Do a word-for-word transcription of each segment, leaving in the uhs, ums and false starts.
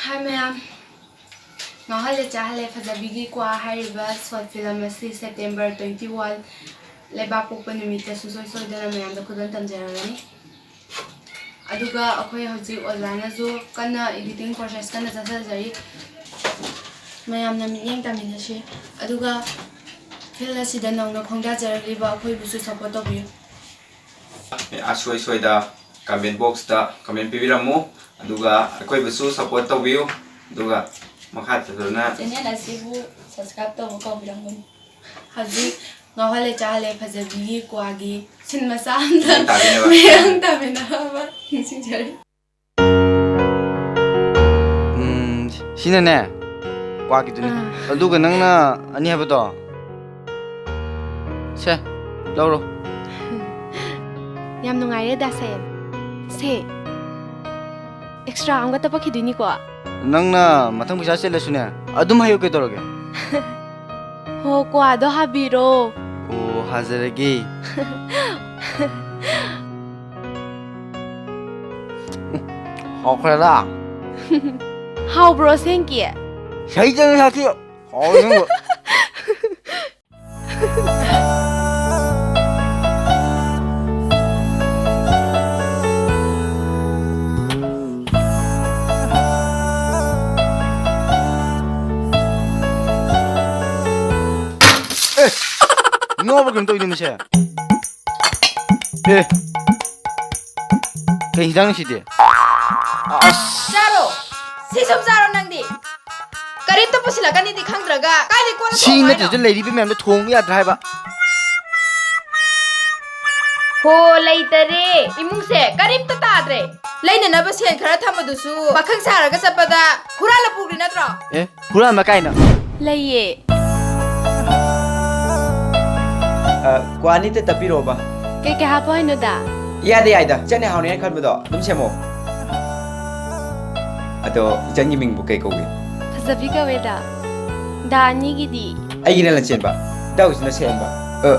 ꯍꯥꯏ ꯃꯌꯥꯝ, ꯉꯥꯎꯍꯜꯂꯦ ꯆꯥꯍꯜꯂꯦ ꯐꯖꯕꯤꯒꯤ ꯀ꯭ꯋꯥ ꯍꯥꯏꯔꯤꯕ short film ꯑꯁꯤ September twenty one ꯂꯩꯕꯥꯛ ꯄꯣꯛꯄ ꯅꯨꯃꯤꯠꯇ ꯁꯨꯡꯁꯣꯏ ꯁꯣꯏꯗꯅ ꯃꯌꯥꯝꯗ ꯈꯨꯗꯣꯜ ꯇꯝꯖꯔꯒꯅꯤ꯫ ꯑꯗꯨꯒ ꯑꯩꯈꯣꯏ ꯍꯧꯖꯤꯛ ꯑꯣꯖꯥꯅꯁꯨ ꯀꯟꯅ editing process ꯀꯟꯅ ꯆꯠꯊꯖꯔꯤ꯫ ꯃꯌꯥꯝꯅ ꯃꯤꯠꯌꯦꯡ ꯇꯥꯃꯤꯟꯅꯁꯤ꯫ ꯑꯗꯨꯒ film ꯑꯁꯤꯗ ꯅꯧꯅ ꯈꯣꯡꯗꯥꯖꯔꯛꯂꯤꯕ ꯑꯩꯈꯣꯏꯕꯨꯁꯨ support ꯇꯧꯕꯤꯌꯨ꯫ ꯑꯁꯣꯏ ꯁꯣꯏꯗ comment box ꯇ comment ꯄꯤꯕꯤꯔꯝꯃꯨ, ꯑꯗꯨꯒ ꯑꯩꯈꯣꯏꯕꯨꯁꯨ support ꯇꯧꯕꯤꯌꯨ, ꯑꯗꯨꯒ ꯃꯈꯥ ꯇꯥꯗꯨꯅ channel ꯑꯁꯤꯕꯨ subscribe ꯇꯧꯕ ꯀꯥꯎꯕꯤꯔꯝꯒꯅꯨ꯫ ꯍꯧꯖꯤꯛ ꯉꯥꯎꯍꯜꯂꯦ ꯆꯥꯍꯜꯂꯦ ꯐꯖꯕꯤꯒꯤ ꯀ꯭ꯋꯥꯒꯤ scene ꯃꯆꯥ ꯑꯝꯇ ꯃꯌꯥꯝ ꯇꯥꯕꯤꯅꯕ꯫ ꯃꯌꯥꯝ ꯇꯥꯃꯤꯟꯅꯕ ꯅꯤꯡꯁꯤꯡꯖꯔꯤ꯫ ꯎꯝ, ꯁꯤꯅꯅꯦ, ꯀ꯭ꯋꯥꯒꯤꯗꯨꯅꯤ꯫ ꯑꯥ꯫ ꯑꯗꯨꯒ ꯅꯪꯅ ꯑꯅꯤ ꯍꯥꯏꯕꯗꯣ? ꯁꯦ, ꯂꯧꯔꯣ꯫ ꯌꯥꯝ ꯅꯨꯡꯉꯥꯏꯔꯦ, ꯗꯥ ꯁꯦꯟ꯫ ꯁꯦ, extra ꯑꯃꯒ ꯇꯄꯛꯈꯤꯗꯣꯏꯅꯤꯀꯣ? ꯅꯪꯅ ꯃꯊꯪ ꯄꯩꯁꯥ ꯆꯤꯜꯂꯁꯨꯅꯦ, ꯑꯗꯨꯝ ꯍꯥꯏꯌꯨ, ꯀꯩꯗꯧꯔꯒꯦ? ꯍꯣ, ꯀ꯭ꯋꯥꯗꯣ ꯍꯥꯕꯤꯔꯣ꯫ ꯑꯣ, ꯍꯥꯖꯔꯒꯦ꯫ ꯍꯥꯎꯈ꯭ꯔꯦꯗ꯫ ꯍꯥꯎꯕ꯭ꯔꯣ, ꯁꯦꯟꯀꯤ? ꯁꯩꯇꯅ ꯁꯥꯊꯤ꯫ ꯍꯥꯎꯋꯦ ꯑꯁꯦꯡꯕ꯫ ꯑꯦ! ꯅꯣꯛꯑꯕ ꯀꯩꯅꯣ ꯇꯧꯏꯗꯨ ꯃꯁꯦ? ꯑꯦ! ꯀꯩ ꯍꯤꯟꯖꯥꯡꯅꯣ ꯁꯤꯗꯤ? ꯑꯁ! ꯆꯥꯔꯣ! ꯁꯤ ꯁꯨꯝ ꯆꯥꯔꯣ ꯅꯪꯗꯤ! ꯀꯔꯤꯝꯇ ꯄꯨꯁꯤꯜꯂꯛꯀꯅꯤꯗꯤ ꯈꯪꯗ꯭ꯔꯒ ꯀꯥꯏꯗꯩ ꯀꯣꯟꯅ ꯁꯤ ꯊꯣꯡꯉꯣ ꯍꯥꯏꯅꯣ? ꯅꯠꯇ꯭ꯔꯁꯨ ꯂꯩꯔꯤꯕ ꯃꯌꯥꯝꯗꯣ ꯊꯣꯡꯕ ꯌꯥꯗ꯭ꯔꯥ ꯍꯥꯏꯕ? ꯍꯣ, ꯂꯩꯇꯔꯦ꯫ ꯏꯃꯨꯡꯁꯦ ꯀꯔꯤꯝꯇ ꯇꯥꯗ꯭ꯔꯦ꯫ ꯂꯩꯅꯅꯕ ꯁꯦꯟ ꯈꯔ ꯊꯝꯕꯗꯨꯁꯨ ꯄꯥꯈꯪ ꯁꯥꯔꯒ ꯆꯠꯄꯗ ꯍꯨꯔꯥꯜꯂ ꯄꯨꯈ꯭ꯔꯤ ꯅꯠꯇ꯭ꯔꯣ? ꯑꯦ, ꯍꯨꯔꯥꯟꯕ ꯀꯥꯏꯅ꯫ ꯂꯩꯌꯦ꯫ ꯑ, ꯀ꯭ꯋꯥ ꯑꯅꯤꯇ ꯇꯞꯄꯤꯔꯣꯕ꯫ ꯀꯩ ꯀꯩ ꯍꯥꯞꯄꯣ ꯍꯥꯏꯅꯣꯗ? ꯌꯥꯗꯦ ꯌꯥꯏꯗ, ꯏꯆꯟꯅ ꯍꯥꯎꯅꯤ ꯍꯥꯏꯅ ꯈꯟꯕꯗꯣ ꯑꯗꯨꯝ ꯁꯦꯝꯃꯣ꯫ ꯑꯗꯣ ꯏꯆꯟꯒꯤ ꯃꯤꯡꯕꯨ ꯀꯩ ꯀꯧꯒꯦ? ꯐꯖꯕꯤ ꯀꯧꯋꯦꯗ꯫ ꯗꯥ ꯑꯅꯤꯒꯤꯗꯤ? ꯑꯩꯒꯤꯅ ꯂꯟꯆꯦꯟꯕ, ꯏꯇꯥꯎꯒꯤꯁꯤꯅ ꯁꯦꯝꯕ꯫ ꯑ,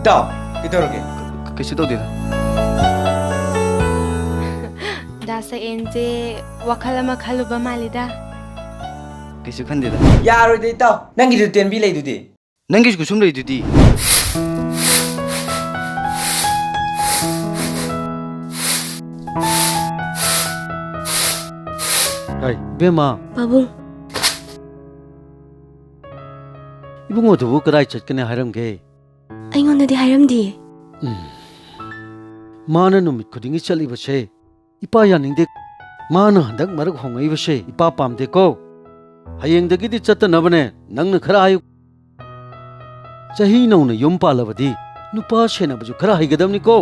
ꯏꯇꯥꯎ, ꯀꯩꯗꯧꯔꯒꯦ? ꯀ-, ꯀꯩꯁꯨ ꯇꯧꯗꯦꯗ꯫ ꯗꯥ ꯁꯛꯑꯦꯟꯁꯦ ꯋꯥꯈꯜ ꯑꯃ ꯈꯜꯂꯨꯕ ꯃꯥꯜꯂꯤꯗ꯫ ꯀꯩꯁꯨ ꯈꯟꯗꯦꯗ꯫ ꯌꯥꯔꯣꯏꯗ ꯏꯇꯥꯎ, ꯅꯪꯒꯤꯁꯨ ꯇꯦꯟꯕꯤ ꯂꯩꯗꯨꯗꯤ꯫ ꯅꯪꯒꯤꯁꯨ ꯈꯨꯁꯨꯝ ꯂꯩꯗꯨꯗꯤ꯫ ꯍꯥꯏ ꯏꯕꯦꯝꯃ꯫ ꯄꯥꯕꯨꯡ꯫ ꯏꯕꯨꯡꯉꯣꯗꯨꯕꯨ ꯀꯗꯥꯏ ꯆꯠꯀꯅꯤ ꯍꯥꯏꯔꯝꯒꯦ? ꯑꯩꯉꯣꯟꯗꯗꯤ ꯍꯥꯏꯔꯝꯗꯤꯌꯦ꯫ ꯎꯝ꯫ ꯃꯥꯅ ꯅꯨꯃꯤꯠ ꯈꯨꯗꯤꯡꯒꯤ ꯆꯠꯂꯤꯕꯁꯦ ꯏꯄꯥ ꯌꯥꯅꯤꯡꯗꯦ꯫ ꯃꯥꯅ ꯍꯟꯗꯛ ꯃꯔꯛ ꯍꯣꯡꯉꯛꯏꯕꯁꯦ ꯏꯄꯥ ꯄꯥꯝꯗꯦꯀꯣ꯫ ꯍꯌꯦꯡꯗꯒꯤꯗꯤ ꯆꯠꯇꯅꯕꯅꯦ ꯅꯪꯅ ꯈꯔ ꯍꯥꯏꯌꯨ꯫ ꯆꯍꯤ ꯅꯧꯅ ꯌꯨꯝ ꯄꯥꯜꯂꯕꯗꯤ ꯅꯨꯄꯥ ꯁꯦꯟꯅꯕꯁꯨ ꯈꯔ ꯍꯩꯒꯗꯕꯅꯤꯀꯣ꯫